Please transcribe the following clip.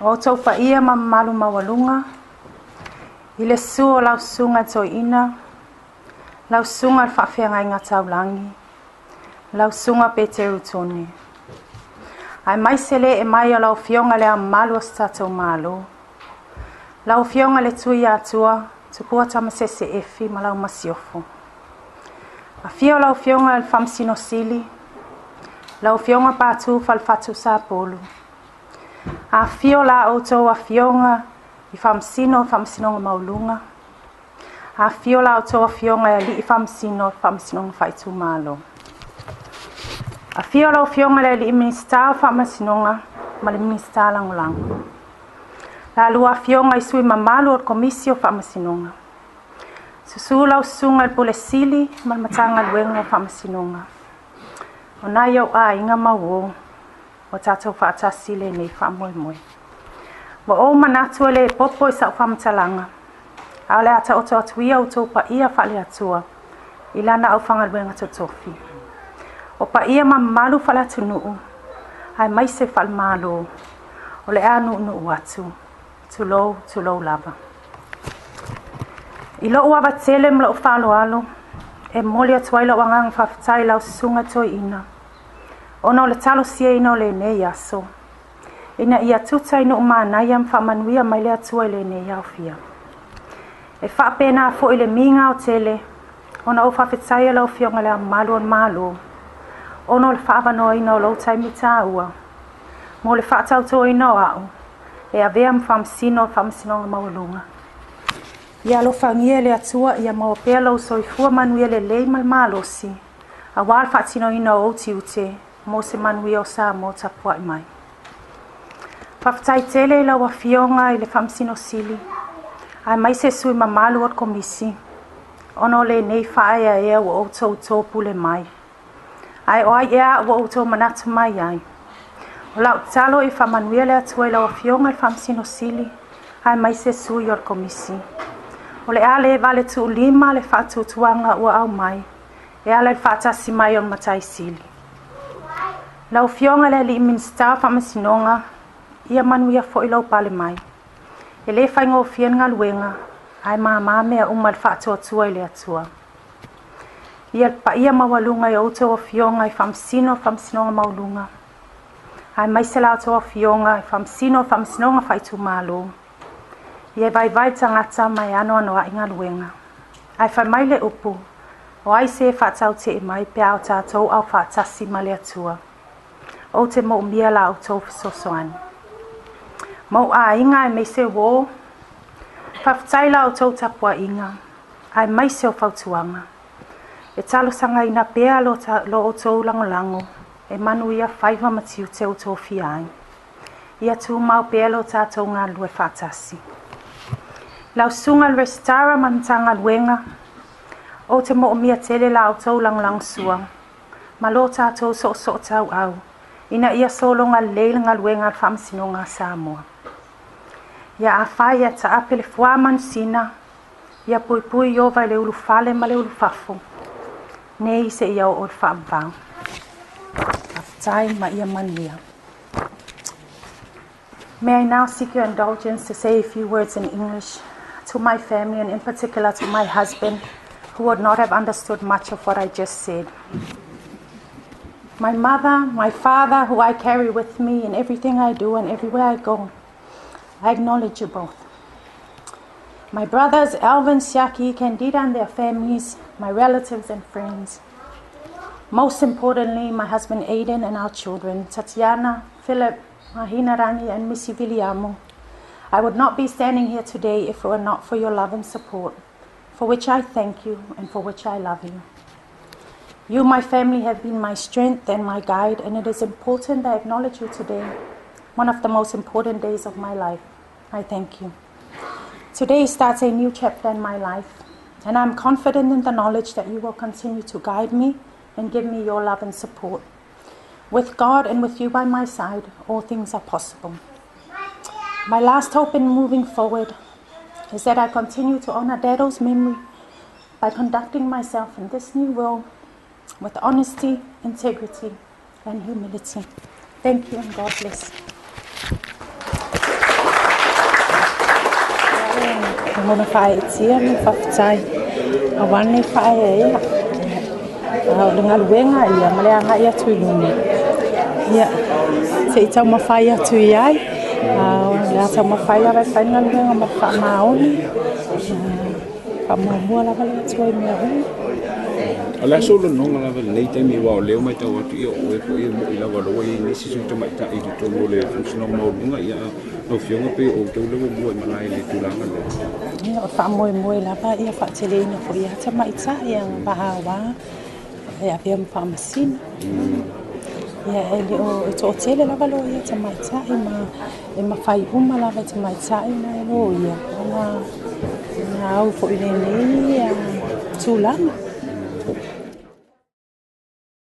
O outou paia ma mamalu maualuga, i le susu o lau susuga i le Toeaina, lau susuga i le Faafeagaiga Taulagi, lau susuga Peteru Tone, aemaise le ee mai o lau Afioga i Le Ao Mamalu o si tatou Malo, lau Afioga i le Tuiatua Tupua Tamasese Efi ma lau Masiofo. Afio lau Afioga i le Faamasino Sili, lau Afioga Patu Falefatu Sapolu. Afifio la outou afioga i Faamasino o Faamasinoga Maualuga, afifio la outou afioga i Alii Faamasino o Faamasinoga Faaitumalo. Afio lau Afioga i le Alii Minisita o Faamasinoga ma le Minisita Lagolago. La lua afioga i sui mamalu o le Komisi o Faamasinoga. Susu lau susuga i le Pule Sili ma le Matagaluega o Faamasinoga. O nai ou aiga ma uō, ua tatou faatasi i lenei faamoemoe. Ua ou manatu e le popo i sau faamatalaga, a o le a taoto atu ia outou paia faale-Atua i lana aufaigaluega totofi. O paia ma mamalu faale-atunuu aemaise faale-Malo, o le a nuunuu atu, tulou, tulou lava. I lou ava tele ma lou faaaloalo, e momoli atu ai lou agaga faafetai i lau susuga Toeaina, ona o le talosiaina o lenei aso, ina ia tuta i nuu manaia ma faamanuia mai le Atua i lenei aofia. E faapena foi le miga o tele, ona ou faafetaia lau Afioga i Le Ao Mamalu o le Malo, ona o le faaavanoaina o lou taimi taua, mo le faatautoina o au, e avea ma Faamasino o le Faamasinoga Maualuga. Ia alofagia e le Atua ia maua pea lou soifua manuia lelei ma le malosi, aua le faatinoina o ou tiute mo se manuia o Samoa tapuai mai. Faafetai tele i lau Afioga i le Faamasino Sili, aemaise sui mamalu o le Komisi, ona o lenei faaeaea ua outou topule mai. Ae o ai ea ua outou manatu mai ai? O lau tatalo ia faamanuia le Atua i lau Afioga i le Faamasino Sili, aemaise sui o le Komisi. O le a le vale tuulima le faatuatuaga ua aumai, e ala i le faatasi mai o le Matai Sili. Lau Afioga i le Alii Minisita o Faamasinoga, ia manuia foi lou pale mai. E le faigofie le galuega, ae mama mea uma i le faatuatua i le Atua. Ia le paia maualuga i outou afioga i Faamasino o Faamasinoga Maualuga, aemaise la outou afioga i Faamasino o Faamasinoga Faaitumalo. Ia e vaivai tagata ma e anoanoai galuega. Ae fai mai le upu, o ai se e faatautee mai pe a o tatou aufaatasi ma le Atua. Ou te moomia la outou fesoasoani. Ma ou aiga aemaise uō, faafetai la outou tapuaiga, aemaise o fautuaga. E talosagaina pea lo outou lagolago e manuia faiva ma tiute ua tofia ai. Ia tumau pea lo tatou galulue faatasi. Lau susuga i le Resitara ma le Matagaluega, ou te moomia tele la outou lagolagosua ma lo tatou soosoo tauau ina ia sologa lelei le galuega a le Faamasinoga a Samoa. Ia afai e taape le fuā manusina, ia puipui Ieova i le ulufale ma le ulufafo, nei seia oo i le faavavau. Faafetai ma ia manuia. May I now seek your indulgence to say a few words in English to my family and in particular to my husband, who would not have understood much of what I just said. My mother, my father, who I carry with me in everything I do and everywhere I go, I acknowledge you both. My brothers, Alvin, Siaki, Candida, and their families, my relatives and friends. Most importantly, my husband Aiden and our children, Tatiana, Philip, Mahina Rangi, and Missy Viliamo. I would not be standing here today if it were not for your love and support, for which I thank you and for which I love you. You, my family, have been my strength and my guide, and it is important that I acknowledge you today, one of the most important days of my life. I thank you. Today starts a new chapter in my life, and I'm confident in the knowledge that you will continue to guide me and give me your love and support. With God and with you by my side, all things are possible. My last hope in moving forward is that I continue to honor Dado's memory by conducting myself in this new role with honesty, integrity, and humility. Thank you and God bless. Lagona faaeetia ma le faafetai aua lenei faaeaea. A o le galuega ia ma le agai atu i luma, ia, se i taumafai atu i ai. A o le a taumafai lava e fai le galuega ma le faamaoni. Faamuamua lava le Atua i mea uma. O le a sou lagona lava i lenei taimi aua o lea ua matau atu ia o oe foi e moni lava o lea ua i ai nisi sui tamaitai i totonu o le Faamasinoga Maualuga, ia lau Afioga pei o outou lea ua mua i malae i le tulaga lea. Ia, o le faamoemoe lava ia faateleina foi ia tamaitai agavaa aua e avea ma faamasino. Ia e le o e toatele lava loia tamaitai ma e mafai uma lava e tamaitai ma e loia ona au foi i lenei tulaga.